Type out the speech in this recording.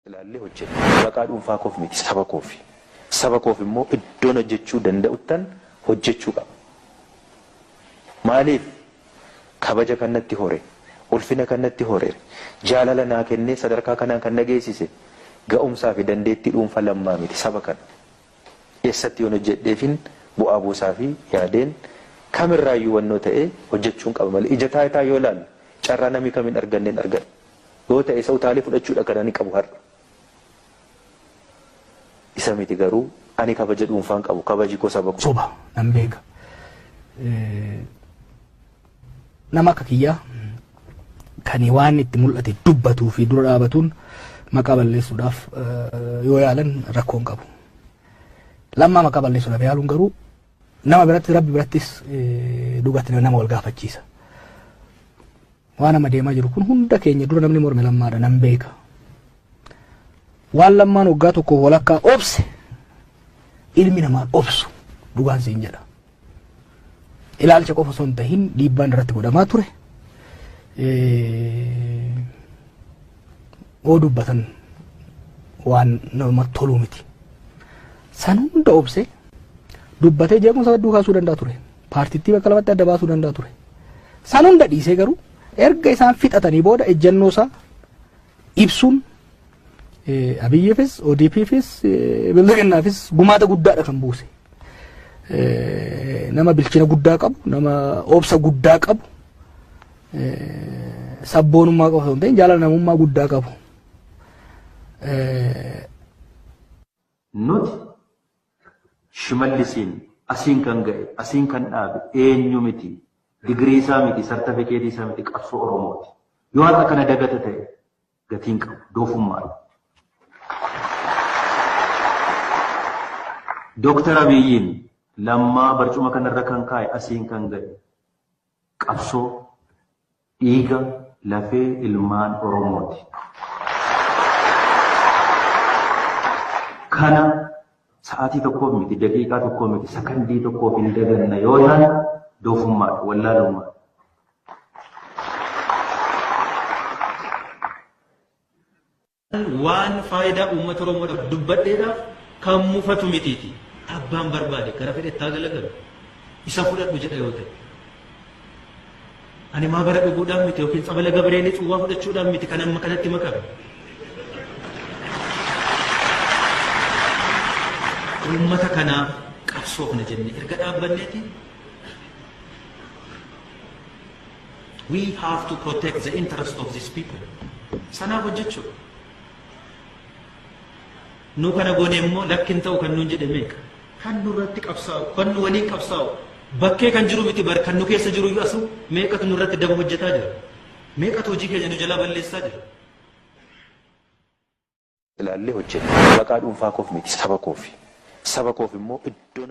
Ilaallee hojjenna. Maqaa dhuunfaa koof miti, saba koofi. Saba koof immoo iddoon hojjechuu danda'uttan hojjechuu qaba. Maaliif kabaja kan natti hore, ulfina kan natti hore, jaalala naa kennee sadarkaa kanaan kan na geessise ga'umsaa fi dandeettii dhuunfaa Lammaa miti, saba kana. Eessatti yoon hojjedheefin bu'aa buusaa fi yaadeen kamirraayyuu wannoo ta'ee hojjechuun qaba malee ija taayitaa yoo ilaalle carraa namni kamiin arganneen arganna. Yoo ta'e isa utaalee fudhachuudha kan ani qabu har'a. Isa miti garuu ani kabaja dhuunfaan qabu, kabaji koo saba koo. Soba nan beeka. Nama akka kiyyaa kan waan itti mul'ate dubbatuu fi dura dhaabatuun maqaa balleessuudhaaf yoo yaalan rakkoon qabu. Lammaa maqaa balleessuudhaaf yaaluun garuu nama biratti, rabbi birattis dhugatti nama wal gaafachiisa. Waan amma deemaa jiru kun hunda keenya dura namni morme Lammaadha nan beeka. Waan Lammaan waggaa tokko walakkaa obse ilmi namaa obsu dhugaan siin jedha. Ilaalcha qofa osoo hin tahin dhiibbaan irratti godhamaa ture. Oo dubbatan waan namatti toluu miti. San hunda obse dubbatee jeequmsa hedduu kaasuu danda'a ture. Paartittii bakka lamatti adda baasuu danda'a ture. San hunda dhiisee garuu erga isaan fixatanii booda ejjennoo isaa ibsuun Abiyyiifis, ODP'fis, Bilxiginnaafis gumaata guddaadha kan buuse. Nama bilchina guddaa qabu, nama obsa guddaa qabu, sabboonummaa qofa osoo hin ta'in jaalala namummaa guddaa qabu. Nuti Shimallisiin asiin kan ga'e, asiin kan dhaabe eenyu miti, digirii isaa miti, sartifikeetii isaa miti, qabsoo Oromooti. Yoo har'a kana dagata ta'e gatiin qabu, doofummaadha. Dooktar Abiyyiin Lammaa barcuma kanarra kan kaa'e, asiin kan ga'e qabsoo dhiiga lafee ilmaan Oromooti. Kana sa'aatii tokkoof miti, daqiiqaa tokkoo miti, sakandii tokkoof hin daganna yoo ta'an doofummaadha, wallaalummaadha. Waan faayidaa uummata Oromoodhaaf dubbadheedhaaf kan mufatu mitiiti. Abbaan barbaade gara fedhetti haa galagalu. Isa fudhadhu jedha yoo ta'e. Ani maa bara dhuguudhaan miti yookiin tsabala Gabreelii cuwwaa fudhachuudhaan miti kan amma kanatti makame. Uummata kanaaf qabsoofna jennee erga dhaabbanneeti. We have to protect the interest of these people. Sanaaf hojjechuudha. Nu kana goone immoo lakki hin ta'u kan nuun jedhe meeqa? Kan nurratti qabsaa'u, kan nu waliin qabsaa'u, bakkee kan jiru miti bar, kan nu keessa jiru iyyuu asu meeqatu nurratti daba hojjetaa jira? Meeqatu hojii keenya nu jalaa balleessaa jira? Ilaallee hojjenna. Maqaa dhuunfaa koof miti, saba koofi. Saba koof immoo iddoon